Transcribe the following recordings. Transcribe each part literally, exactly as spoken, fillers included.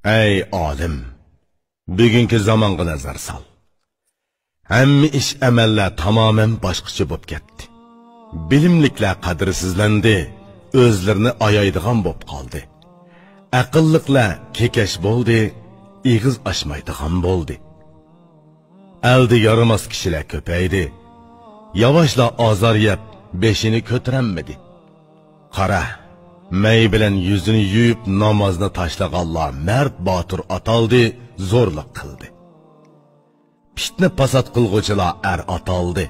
ئەي ئالىم، بۈگۈنكى زامانغا نەزەر سال. ھەممە ئىش، ئەمەللەر تامامەن باشقىچە بولۇپ كەتتى. بىلىملىكلەر قەدىرسىزلەندى، ئۆزلىرىنى ئايايدىغان بولۇپ قالدى. ئەقىللىقلار كېكەچ بولدى، ئېغىز ئاچمايدىغان بولدى. ئەلدە يارىماس كىشىلەر كۆپەيدى. ياۋاشلا ئازار يەپ، بېشىنى كۆتۈرەلمىدى. قارا، مەي بىلەن يۈزىنى يۇيۇپ، نامازنى تاشلىغانلار مەرد باتۇر ئاتالدى، زورلۇق قىلدى. پىتنە پاسات قىلغۇچىلار ئەر ئاتالدى.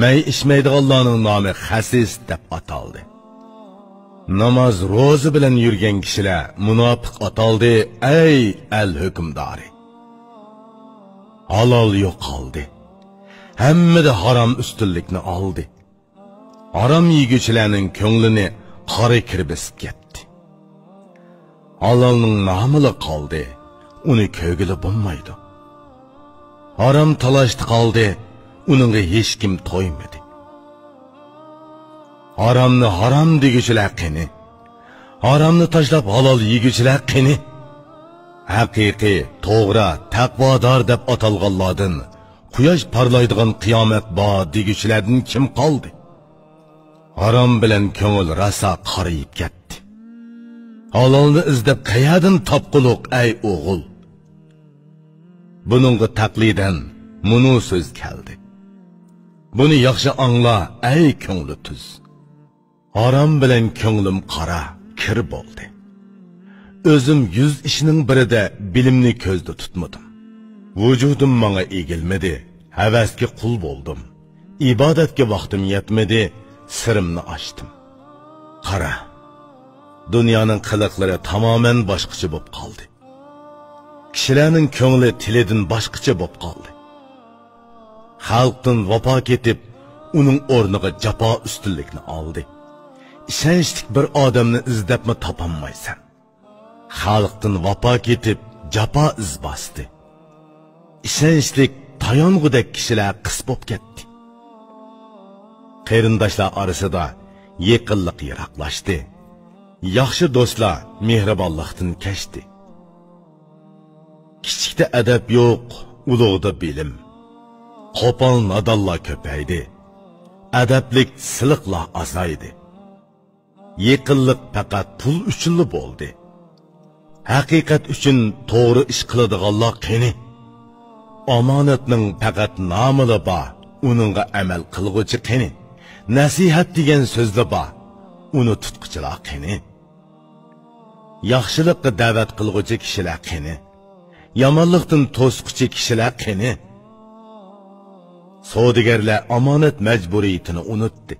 مەي ئىچمەيدىغانلارنىڭ نامى خەسىس دەپ ئاتالدى. ناماز، روزا بىلەن يۈرگەن كىشىلەر مۇناپىق ئاتالدى، ئەي ئەل ھۆكۈمدارى! ھالال يوقالدى. ھەممىدە ھارام ئۈستۈنلۈكنى ئالدى. ھارام يېگۈچىلەرنىڭ كۆڭلىنى قارا كىر بېسىپ كەتتى. ھالالنىڭ نامىلا قالدى، ئۇنى كۆرگىلى بولمايدۇ. ھارام تالاشتا قالدى، ئۇنىڭغا ھېچكىم تويمىدى. ھارامنى ھارام دېگۈچىلەر قېنى؟ ھارامنى تاشلاپ ھالال يېگۈچىلەر قېنى؟ ھەقىقىي، توغرا، تەقۋادار دەپ ئاتالغانلاردىن قۇياش پارلايدىغان قىيامەت بار دېگۈچىلەردىن كىم قالدى؟ ھارام بىلەن كۆڭۈل راسا قارىيىپ كەتتى. ھالالنى ئىزدەپ قەيەردىن تاپقۇلۇق، ئەي ئوغۇل؟ بۇنىڭغا تەقلىدەن مۇنۇ سۆز كەلدى. بۇنى ياخشى ئاڭلا، ئەي كۆڭلى تۈز. ھارام بىلەن كۆڭلۈم قارا، كىر بولدى. ئۆزۈم يۈز ئىشنىڭ بىرىدە بىلىمنى كۆزدە تۇتمىدىم. ۋۇجۇدۇم ماڭا ئېگىلمىدى، ھەۋەسكە قۇل بولدۇم. ئىبادەتكە ۋاقتىم يەتمىدى، سىرىمنى ئاچتىم. قارا، دۇنيانىڭ قىلىقلىرى تامامەن باشقىچە بولۇپ قالدى. كىشىلەرنىڭ كۆڭلى تىلىدىن باشقىچە بولۇپ قالدى. خەلقتىن ۋاپا كېتىپ، ئۇنىڭ ئورنىغا جاپا ئۈستۈنلۈكنى ئالدى. ئىشەنچلىك بىر ئادەمنى ئىزدەپمۇ تاپالمايسەن. خەلقتىن ۋاپا كېتىپ، جاپا ئىز باستى. ئىشەنچلىك تايانغۇدەك كىشىلەر قىس بولۇپ كەتتى. قېرىنداشلار ئارىسىدا يېقىنلىق يىراقلاشتى. ياخشى دوستلار مېھرىبانلىقتىن كەچتى. كىچىكتە ئەدەپ يوق، ئۇلۇغدا بىلىم. قوپال نادانلار كۆپەيدى. ئەدەپلىك سىلىقلار ئازايدى. يېقىنلىق پەقەت پۇل ئۈچۈنلا بولدى. ھەقىقەت ئۈچۈن توغرا ئىش قىلىدىغانلار قېنى؟ ئامانەتنىڭ پەقەت نامىلا بار، ئۇنىڭغا ئەمەل قىلغۇچى قېنى؟ نەسىھەت دېگەن سۆزلا بار، ئۇنى تۇتقۇچىلار قېنى؟ ياخشىلىققا دەۋەت قىلغۇچى كىشىلەر قېنى؟ يامانلىقتىن توسقۇچى كىشىلەر قېنى؟ سودىگەرلەر ئامانەت مەجبۇرىيىتىنى ئۇنتتى.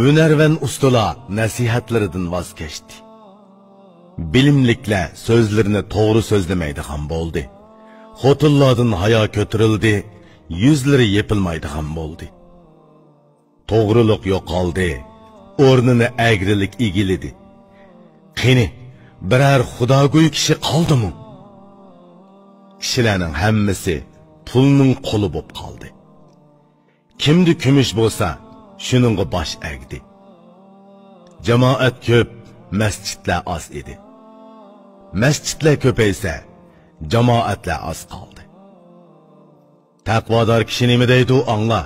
ھۈنەرۋەن ئۇستىلار نەسىھەتلىرىدىن ۋاز كەچتى. بىلىملىكلەر سۆزلىرىنى توغرا سۆزلىمەيدىغان بولدى. خوتۇنلاردىن ھايا كۆتۈرۈلدى، يۈزلىرى يېپىلمايدىغان بولدى. توغرىلىق يوقالدى، ئورنىنى ئەگرىلىك ئىگىلىدى. قېنى، بىرەر خۇداگوي كىشى قالدىمۇ؟ كىشىلەرنىڭ ھەممىسى پۇلنىڭ قۇلى بولۇپ قالدى. كىمدە كۈمۈش بولسا، شۇنىڭغا باش ئەگدى. جامائەت كۆپ، مەسچىتلەر ئاز ئىدى. مەسچىتلەر كۆپەيسە، جامائەتلەر ئاز قالدى. تەقۋادار كىشى نېمە دەيدۇ، ئاڭلا.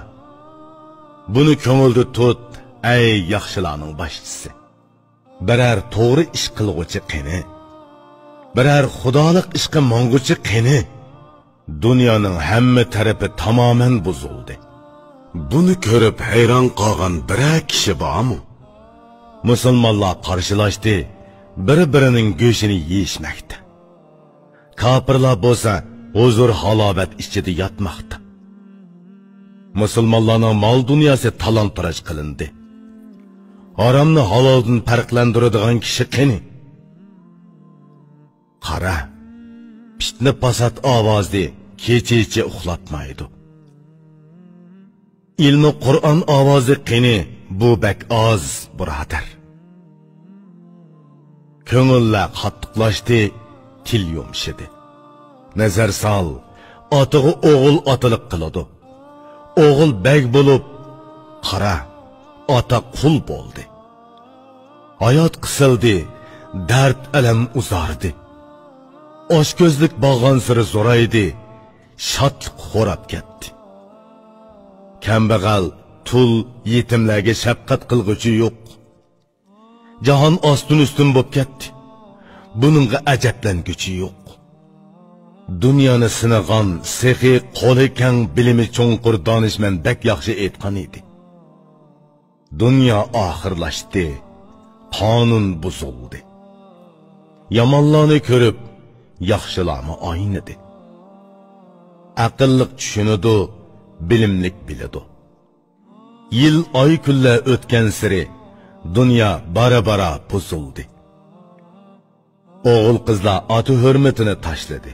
بۇنى كۆڭۈلدە تۇت، ئەي ياخشىلارنىڭ باشچىسى. بىرەر توغرا ئىش قىلغۇچى قېنى؟ بىرەر خۇدالىق ئىشقا ماڭغۇچى قېنى؟ دۇنيانىڭ ھەممە تەرىپى تامامەن بۇزۇلدى. بۇنى كۆرۈپ ھەيران قالغان بىرەر كىشى بارمۇ؟ مۇسۇلمانلار قارشىلاشتى، بىر-بىرىنىڭ گۆشىنى يېيىشمەكتە. كاپىرلار بولسا ھۇزۇر-ھالاۋەت ئىچىدە ياتماقتا. مۇسۇلمانلارنىڭ مال-دۇنياسى تالان-تاراج قىلىندى. ھارامنى ھالالدىن پەرقلەندۈرىدىغان كىشى قېنى؟ قارا، پىتنە-پاسات ئاۋازى كېچىچە ئۇخلاتمايدۇ. ئىلمى قۇرئان ئاۋازى قېنى، بۇ بەك ئاز، بۇرادەر. كۆڭۈللەر قاتتىقلاشتى، تىل يۇمشىدى. نەزەر سال، ئاتىغا ئوغۇل ئاتىلىق قىلىدۇ. ئوغۇل بەگ بولۇپ، قارا، ئاتا قۇل بولدى. ھايات قىسىلدى، دەرد-ئەلەم ئۇزاردى. ئاچكۆزلۈك بارغانسېرى زورايدى، شادلىق خوراپ كەتتى. كەمبەغەل، تۇل، يېتىملەرگە شەپقەت قىلغۇچى يوق. جاھان ئاستىن-ئۈستۈن بوپ كەتتى. بۇنىڭغا ئەجەبلەنگۈچى يوق. دۇنيانى سىنىغان، سېخى، قولى كەڭ، بىلىمى چوڭقۇر دانىشمەن بەك ياخشى ئېيتقان ئىدى: دۇنيا ئاخىرلاشتى، قانۇن بۇزۇلدى. يامانلارنى كۆرۈپ، ياخشىلارمۇ ئاينىدى. ئەقىللىق چۈشىنىدۇ، بىلىملىك بىلىدۇ. يىل، ئاي، كۈنلەر ئۆتكەنسېرى دۇنيا بارا-بارا بۇزۇلدى. ئوغۇل-قىزلار ئاتا ھۆرمىتىنى تاشلىدى.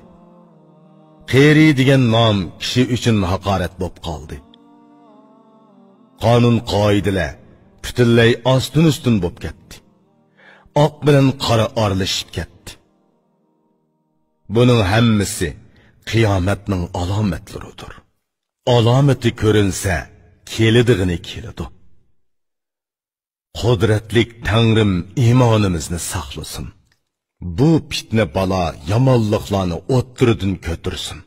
قېرى دېگەن نام كىشى ئۈچۈن ھاقارەت بوپ قالدى. قانۇن-قائىدىلەر پۈتۈنلەي ئاستىن-ئۈستۈن بوپ كەتتى. ئاق بىلەن قارا ئارىلىشىپ كەتتى. بۇنىڭ ھەممىسى قىيامەتنىڭ ئالامەتلىرىدۇر. ئالامىتى كۆرۈنسە، كېلىدىغىنى كېلىدۇ. قۇدرەتلىك تەڭرىم ئىمانىمىزنى ساقلىسۇن. بۇ پىتنە بالا يامانلىقلارنى ئوتتۇرىدىن كۆتۈرسۇن.